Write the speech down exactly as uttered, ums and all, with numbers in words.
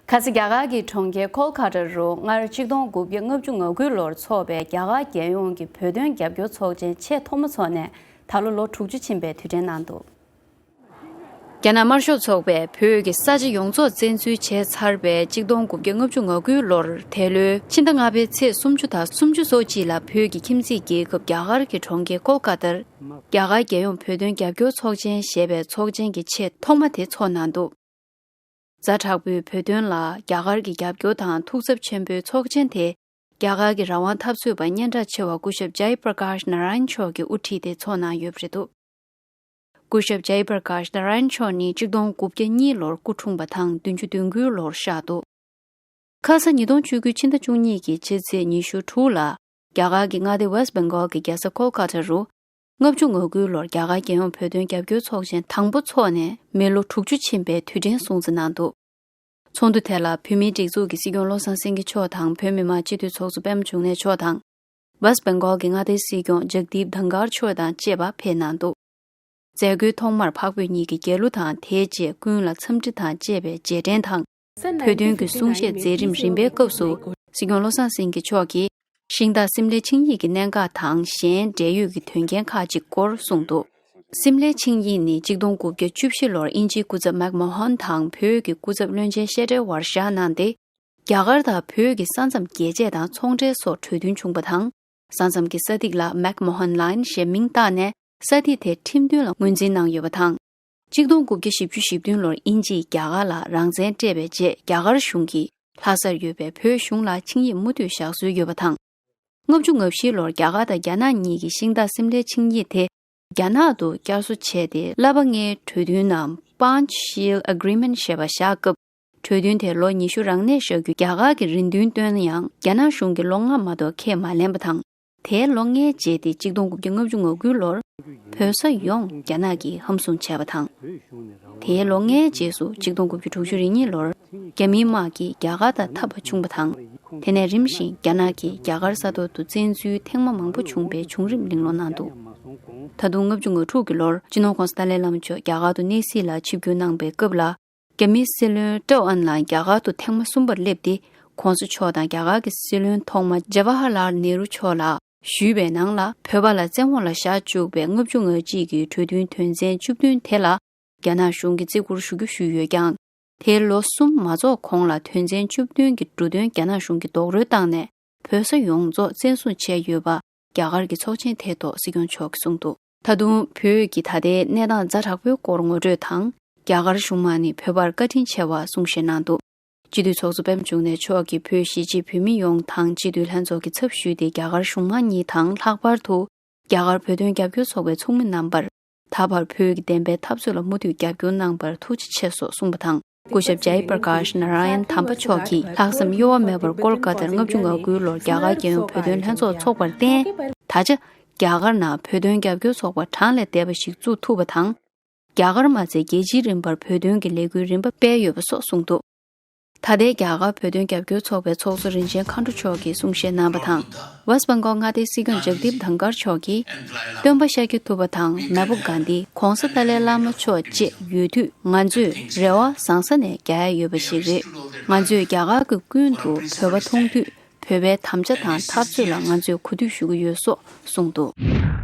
ཁ་སང་རྒྱ་གར་གྱི་གྲོང་ཁྱེར་ཀོལ་ཀ་ཏ་རུ་སྔར་ཆིག་སྟོང་དགུ་བརྒྱ་ལྔ་བཅུ་ང་དགུ་ལོར་འཚོགས་པའི་རྒྱ་གར་རྒྱལ་ཡོངས་ཀྱི་བོད་དོན་རྒྱབ་སྐྱོར་ཚོགས་ཆེན་ཆེས་ཐོག་མ་འཚོགས་ནས་ད་ལོ་ལོ་དྲུག་ཅུ་ཕྱིན་པའི་དུས་དྲན་གནང་འདུག་རྒྱ་ནག་དམར་ཤོག་ཚོགས་པས་བོད་ཀྱི་ས་ཆ་ཡོངས་རྫོགས་བཙན་འཛུལ་བྱས་ཚར་བའི་ཆིག་སྟོང་དགུ་བརྒྱ་ལྔ་བཅུ་ང་དགུ་ལོར་འདས་ལོའི་ཕྱི་ཟླ་ལྔ་པའི་ཚེས་སུམ་ཅུ་དང་སུམ་ཅུ་སོ་གཅིག་ལ་བོད་ཀྱི་ཁྱིམ་མཚེས་རྒྱལ་ཁབ་རྒྱ་གར་གྱི་གྲོང་ཁྱེར་ཀོལ་ཀ་ཏར་རྒྱ་གར་རྒྱལ་ཡོངས་བོད་དོན་རྒྱབ་སྐྱོར་ཚོགས་ཆེན་ཞེས་པའི་ཚོགས་ཆེན་གྱི་ཆེས་ཐོག་མ་དེ་འཚོགས་གནང་འདུག་ཛ་དྲག་པོའི་བོད་དོན་ལ་རྒྱ་གར་གྱི་རྒྱབ་སྐྱོར་དང་ཐུགས་འཚབ་ཆེན་པོའི་ཚོགས་ཆེན་དེ་རྒྱ་གར་གྱི་རང་དབང་འཐབ་རྩོད་པ་སྙན་གྲགས་ཆེ་བ་སྐུ་ཞབས་ཇའི་པྲ་ཀཱཤ་ནཱ་ར་ཡན་མཆོག་གིས་དབུ་ཁྲིད་དེ་འཚོགས་གནང་ཡོད་པ་རེད་འདུག་སྐུ་ཞབས་ཇའི་པྲ་ཀཱཤ་ནཱ་ར་ཡན་མཆོག་ནི་ཆིག་སྟོང་དགུ་བརྒྱ་གཉིས་ལོར་སྐུ་འཁྲུངས་པ་དང་བདུན་ཅུ་དོན་དགུའི་ལོར་གཤེགས་འདུག་ཁ་ས་ཉིས་སྟོང་བཅུ་དགུ་ཕྱི་ཟླ་བཅུ་གཉིས་ཀྱི་ཕྱི་ཚེས་ཉི་ཤུ་དྲུག་ལ་རྒྱ་གར་གྱི་མངའ་སྡེ་ཝེསྟ་བེང་གོལ་གྱི་རྒྱལ་ས་ཀོལ་ཀ་ཏ་རུ་ལྔ་བཅུ་ང་དགུ་ལོར་རྒྱ་གར་རྒྱལ་ཡོངས་བོད་དོན་རྒྱབ་སྐྱོར་ཚོགས་ཆེན་དང་པོ་འཚོགས་ནས་མི་ལོ་དྲུག་ཅུ་ཕྱིན་པའི་དུས་དྲན་སྲུང་བརྩི་གནང་འདུག་ཚོགས་འདུ་དེ་ལ་བོད་མིའི་སྒྲིག་འཛུགས་ཀྱི་སྲིད་སྐྱོང་བློ་བཟང་སེང་གེ་མཆོག་དང་བོད་མི་མང་སྤྱི་འཐུས་ཚོགས་གཙོ་པད་མ་འབྱུང་གནས་མཆོག་དང་། ཝེསྟ་བེང་གོལ་གྱི་མངའ་སྡེའི་སྲིད་སྐྱོང་ཇག་དིབ་དྷན་གར་མཆོག་དང་བཅས་པ་ཕེབས་གནང་འདུག་མཛད་སྒོའི་ཐོག་མར་འཕགས་བོད་གཉིས་ཀྱི་རྒྱལ་གླུ་དང་དེའི་རྗེས་ཀུན་ལ་འཚམས་འདྲི་དང་བཅས་པའི་རྗེས་དྲན་དང་། བོད་དོན་གྱི་གསུང་བཤད་མཛད་རིམ་རིམ་པའི་སྐབས་སུ་སྲིད་སྐྱོང་བློ་བཟང་སེང་གེ་མཆོག་གིས་ཤིང་སྟག་སིམ་ལའི་ཆིངས་ཡིག་གི་གནད་འགག་དང་གཞན་འབྲེལ་ཡོད་ཀྱི་དོན་རྐྱེན་ཁག་ཅིག་སྐོར་གསུངས་འདུག་སིམ་ལའི་ཆིངས་ཡིག་ནི་ཆིག་སྟོང་དགུ་བརྒྱ་བཅུ་བཞི་ལོར་དབྱིན་ཇིའི་སྐུ་ཚབ་མེག་མོ་ཧན་དང་བོད་ཀྱི་སྐུ་ཚབ་བློན་ཆེན་ཤེ་ཏྲེ་ཝར་བཞག་གནང་སྟེ། རྒྱ་གར་དང་བོད་ཀྱི་ས་མཚམས་རྒྱས་བཅད་དང་ཚོང་འབྲེལ་སོགས་གྲོས་མཐུན་བྱུང་བ་དང་། ས་མཚམས་ཀྱི་ས་ཐིག་ལ་མེག་མོ་ཧན་ལའིན་ཞེས་མིང་བཏགས་ནས་ས་ཐིག་དེ་ཁྲིམས་མཐུན་ལ་ངོས་འཛིན་གནང་ཡོད་པ་དང་། ཆིག་སྟོང་དགུ་བརྒྱ་བཞི་བཅུ་ཞེ་བདུན་ལོར་དབྱིན་ཇིས་རྒྱ་གར་ལ་རང་བཙན་སྤྲད་པའི་རྗེས་རྒྱ་གར་གཞུང་གིས་ལྷ་སར་ཡོད་པའི་བོད་གཞུང་ལ་ཆིངས་ཡིག་མུ་མཐུད་བཞག་སྲོལ་ཡོད་པ་དང་། ལྔ་བཅུ་ང་བཞི་ལོར་རྒྱ་གར་དང་རྒྱ་ནག་གཉིས་ཀྱིས་ཤིང་སྟག་སིམ་ལའི་ཆིངས་ཡིག་དེ་རྒྱ་ནག་ཏུ་བསྐྱར་གསོ་བྱས་ཏེ་བསླབ་པ་ལྔའི་གྲོས་མཐུན་ནམ་Panchsheel Agreement ཞེས་པ་བཞག་སྐབས། གྲོས་མཐུན་དེ་ལོ་ཉི་ཤུ་རང་གནས་བཞག་རྒྱུ་རྒྱ་གར་གྱིས་རེ་འདུན་བཏོན་ན་ཡང་རྒྱ་ནག་གཞུང་གིས་ལོ་ལྔ་མ་གཏོགས་ཁས་མ་ལེན་པ་དང་། དེའི་ལོ་ལྔའི་རྗེས་ཏེ་ཆིག་སྟོང་དགུ་བརྒྱ་ལྔ་བཅུ་ང་དགུ་ལོར་བོད་ས་ཡོངས་རྒྱ་ནག་གིས་ཧམ་བཟུང་བྱས་པ་དང་། དེའི་ལོ་ལྔའི་རྗེས་སུ་ཆིག་སྟོང་དགུ་བརྒྱ་དྲུག་ཅུ་རེ་གཉིས་ལོར་རྒྱ་མིའི་དམག་གིས་རྒྱ་གར་དང་འཐབ་པ་བྱུང་བ་དང་། དེ་ནས་རིམ་བཞིན་རྒྱ་ནག་གིས་རྒྱ་གར་ས་ཐོག་ཏུ་བཙན་འཛུལ་ཐེངས་མ་མང་པོ་བྱུང་བའི་བྱུང་རིམ་གླེང་སློང་གནང་འདུག་ད་དུང་ལྔ་བཅུ་ང་དྲུག་གི་ལོར་སྤྱི་ནོར་༧གོང་ས་ཏཱ་ལའི་བླ་མ་མཆོག་རྒྱ་གར་དུ་གནས་གཟིགས་ལ་ཆིབས་བསྒྱུར་གནང་པའི་སྐབས་ལ། རྒྱ་མིའི་སྲིད་བློན་ཀྲོའུ་ཨན་ལའང་རྒྱ་གར་དུ་ཐེངས་མ་གསུམ་པར་སླེབས་ཏེ། ༸གོང་ས་མཆོག་དང་རྒྱ་གར་གྱི་སྲིད་བློན་ཐོག་མ་ཇ་ཝ་ཧར་ལཱལ་ནེ་རུ་མཆོག་ལ་ཞུས་པའི་ནང་ལ། བོད་པ་ལ་བཙན་འོག་ལ་བཞག་བཅུག་པའི་ལྔ་བཅུ་ང་གཅིག་གི་གྲོས་མཐུན་དོན་ཚན་བཅུ་བདུན་དེ་ལ་རྒྱ་ནག་གཞུང་གིས་བརྩི་བཀུར་ཞུ་རྒྱུ་ཞུས་ཡོད་ཀྱང་། དེའི་ལོ་གསུམ་མ་རྫོགས་གོང་ལ་དོན་ཚན་བཅུ་བདུན་གྱི་འབྲུ་དོན་རྒྱ་ནག་གཞུང་གིས་རྡོག་རོལ་བཏང་ནས། བོད་ས་ཡོངས་རྫོགས་བཙན་བཟུང་བྱས་ཡོད་པ། རྒྱ་གར་གྱི་ཚོགས་ཆེན་ཐད་ཐོག་སྲིད་སྐྱོང་མཆོག་གིས་གསུངས་འདུག་ད་དུང་བོད་ཀྱི་ད་ལྟའི་གནས་སྟངས་ཛ་དྲག་པོའི་སྐོར་ངོ་སྤྲོད་དང་། རྒྱ་གར་གཞུང་མང་ནས་བོད་པར་བཀའ་དྲིན་ཆེ་བ་གསུང་བཤད་གནང་འདུག་སྤྱི་འཐུས་ཚོགས་གཙོ་པད་མ་འབྱུང་གནས་མཆོག་གིས་བོད་གཞིས་བྱེས་བོད་མི་ཡོངས་དང་སྤྱི་འཐུས་ལྷན་ཚོགས་ཀྱི་ཚབ་ཞུས་ཏེ། རྒྱ་གར་གཞུང་མང་གཉིས་དང་། ལྷག་པར་དུ་རྒྱ་གར་བོད་དོན་རྒྱབ་སྐྱོར་ཚོགས་པའི་ཚོགས་མི་རྣམ་པར། ད་བར་བོད་ཀྱི་བདེན་པའི་འཐབ་རྩོད་ལ་མུ་མཐུད་རྒྱབ་སྐྱོར་གནང་བར་ཐུགས་རྗེ་ཆེ་སོགས་གསུངས་པ་དང་། སྐུ་ཞབས་ཇའི་པྲ་ཀཱཤ་ནཱ་ར་ཡན་དམ་པ་མཆོག་གིས་ལྷག་བསམ་གཡོ་བ་མེད་པར་ཀོལ་ཀ་ཏར་ལྔ་བཅུ་ང་དགུ་ལོར་རྒྱ་གར་རྒྱལ་ཡོངས་བོད་དོན་ལྷན་ཚོགས་འཚོགས་པར་བརྟེན། ད་ཆ་རྒྱ་གར་ནང་བོད་དོན་རྒྱབ་སྐྱོར་ཚོགས་པ་གྲངས་ལས་འདས་པ་ཞིག་བཙུགས་ཐུབ་པ་དང་། རྒྱ་གར་མ་ཚད་རྒྱལ་སྤྱིའི་རིམ་པར་བོད་དོན་གྱི་ལས་འགུལ་རིམ་པ་སྤེལ་ཡོད་པ་སོགས་གསུངས་འདུག་ད་ལྟའི་རྒྱ་གར་བོད་དོན་རྒྱབ་སྐྱོར་ཚོགས་པའི་ཚོགས་གཙོ་རིན་ཆེན་མཁའ་འགྲོ་མཆོག་གིས་གསུང་བཤད་གནང་བ་དང་། ཝེསྟ་བྷེང་གོལ་མངའ་སྡེའི་སྲིད་སྐྱོང་ཇག་དིབ་དྷན་གར་མཆོག་གིས། སྟོན་པ་ཤཱཀྱ་ཐུབ་པ་དང་མེས་པོ་གྷན་དྷི། ༸གོང་ས་ཏཱ་ལའི་བླ་མ་མཆོག་བཅས་ཡོད་དུས། ང་ཚོས་རེ་བ་བཟང་ས་ནས་རྒྱག་ཡ་ཡོད་པ་ཞིག་རེད། ང་ཚོས་རྒྱ་གར་གྱི་ཀུན་ཏུ་བོད་པ་མཐོང་དུས། བོད་པའི་དམ་བཅའ་དང་འཐབ་རྩོད་ལ་ང་ཚོས་གོ་བསྡུར་ཞུ་གི་ཡོད་སོགས་གསུངས་འདུག